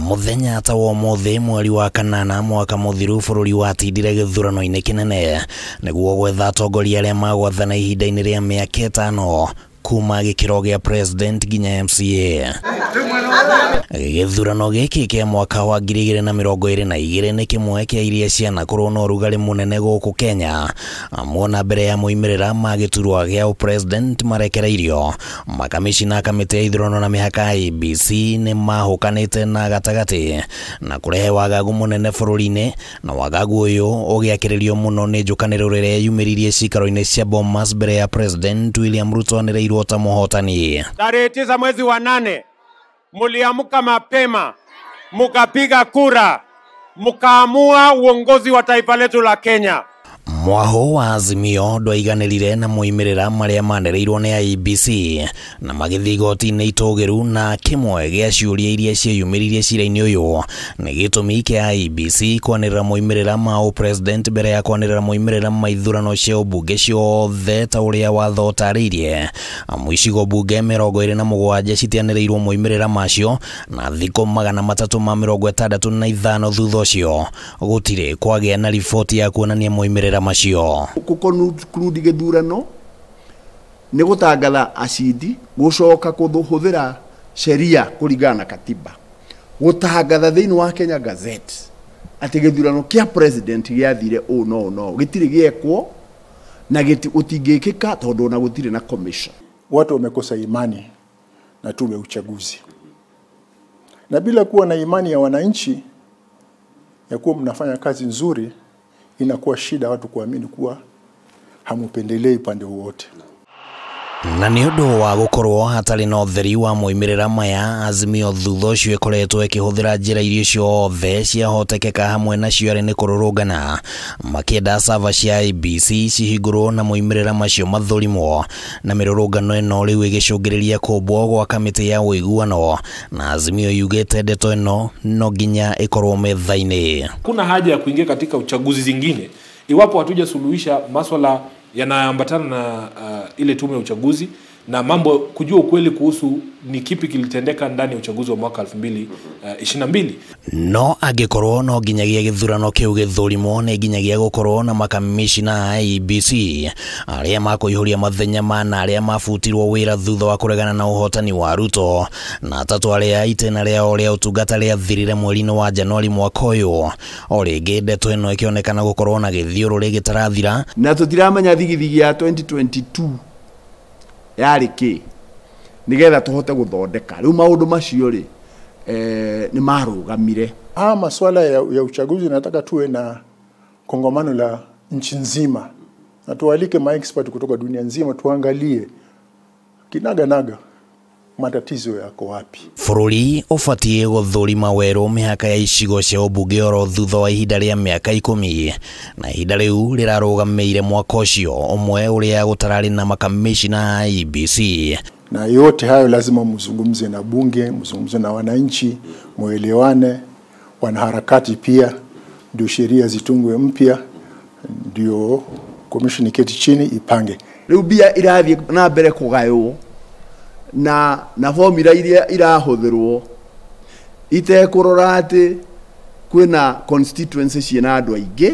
Muthenya ta wa ũmũthĩ mweri wa kanana mwaka mũthiru bũrũri watindire gĩthurano-inĩ kĩnene nĩguo gwetha atongoria arĩa magwathana ihinda-inĩ rĩa mĩaka ĩtano kuma gĩkĩro gĩa president nginya MCA. Gĩthurano gĩkĩ kĩa mwaka wa 2022 nĩ kĩmwe kĩa iria cianakorwo na ũrugarĩ mũnene gũkũ Kenya. Muona mbere ya moimĩrĩra ma gĩturwa gĩa president marekereirio, makamishina kamĩtĩ ya ithurano na mĩhaka IEBC nĩ mahũkanĩte na gatagatĩ na kũrehe wagagu mũnene bũrũri-inĩ, na wagagu ũyũ ũgĩakĩrĩrio mũno nĩ njũkanĩrĩro ĩrĩa yumĩririe cikaro-inĩ cia Bomas mbere ya President William Ruto anĩrĩirwo ta mũhotani. Tarehe 9 mwezi wa 8 muliamka mapema mukapiga kura mukaamua uongozi wa taifa letu la Kenya. Mwaho wa Azimio ndwaiganĩrire na moimĩrĩra marĩa manĩrĩirwo nĩ IEBC na magĩthiĩ igoti-inĩ itũgĩru, na kĩmwe gĩa ciũria iria cieyumĩririe cira-inĩ ũyũ nĩ gĩtũmi kĩa IEBC kwanĩrĩra moimĩrĩra ma ũpresident mbere ya kwanĩrĩra moimĩrĩra ma ithurano cia ũmbunge ciothe ta ũrĩa watho ũtarĩirie. Amu icigo mbunge 27 citianĩrĩirwo moimĩrĩra macio, na thikũ 365 thutha ũcio gũtirĩ kwagĩa na riboti ya kuonania moimĩrĩra macio. Kuconclude gĩthurano nĩ gũtangatha acindi, gũcoka kũhũthĩra sheria kũringana na katiba, gũtangatha thĩinĩ wa Kenya Gazette atĩ gĩthurano kĩa president gĩathire ũũ no no gĩtirĩ gĩekwo na gũtingĩkĩka tondũ ona gũtirĩ na commission. Watu wamekosa imani na tume ya uchaguzi, na bila kuwa na imani ya wananchi ya kuwa mnafanya kazi nzuri, inakuwa shida watu kuamini kuwa hamupendelei pande wote. Na nĩ ũndũ wa gũkorwo hatarĩ na ũtheri wa moimĩrĩra maya, Azimio thutha ũcio ĩkoretwo ĩkĩhũthĩra njĩra iria ciothe ciahotekeka, hamwe nacio arĩ nĩ kũrũrũngana makĩenda server cia IEBC cihingũrwo na moimĩrĩra macio mathũrimwo, na mĩrũrũngano ĩno rĩu ĩgĩcũngĩrĩria kũmbwo gwa kamĩtĩ ya ũiguano, na Azimio yugĩte ndeto ĩno no nginya ĩkorwo metha-inĩ. Kuna haja ya kuingia katika uchaguzi zingine iwapo hatujasuluhisha maswala yanayoambatana na ile tume ya uchaguzi na mambo, kujua ukweli kuhusu ni kipi kilitendeka ndani ya uchaguzi wa mwaka 2022. No angĩkorwo no nginyagia gĩthurano kĩu gĩthũrimwo, nĩ nginyagia gũkorwo na makamishina IEBC arĩa makũihũria mathenya mana arĩa mabutirwo wĩra thutha wa kũregana na ũhotani wa Ruto, na atatũ arĩa itĩna rĩao rĩa ũtungata rĩathirire mweri-inĩ wa Januari mwaka ũyũ. O rĩngĩ ndeto ĩno ĩkĩonekana gũkorwo na gĩthiũrũrĩ gĩtarathira, na tũtiramenya thigithigi ya 2022 yarĩ kĩ nigetha tuhote gũthondeka. Rĩu maũndũ macio rĩ nĩ marũgamire. Haya masuala ya uchaguzi, nataka tuwe na kongamano la nchi nzima na tualike ma expert kutoka dunia nzima, tuangalie kinaga naga matatizo yako wapi. Bũrũri ũbatiĩ gũthũrima werũ mĩhaka ya icigo cia ũmbunge oro thutha wa ihinda rĩa mĩaka 10, na ihinda rĩu rĩrarũgamĩire mwaka ũcio ũmwe ũrĩa gũtararĩ na makamishina IEBC. Na yote hayo lazima mzungumze na bunge, mzungumze na wananchi, muelewane, wanaharakati pia, ndio sheria zitungwe mpya, ndio commission iketi chini ipange. Rĩu mbia irathiĩ na mbere kũgaywo na formula iria irahũthĩrwo itekũrora atĩ kwĩna constituency ciĩna andũ aingĩ.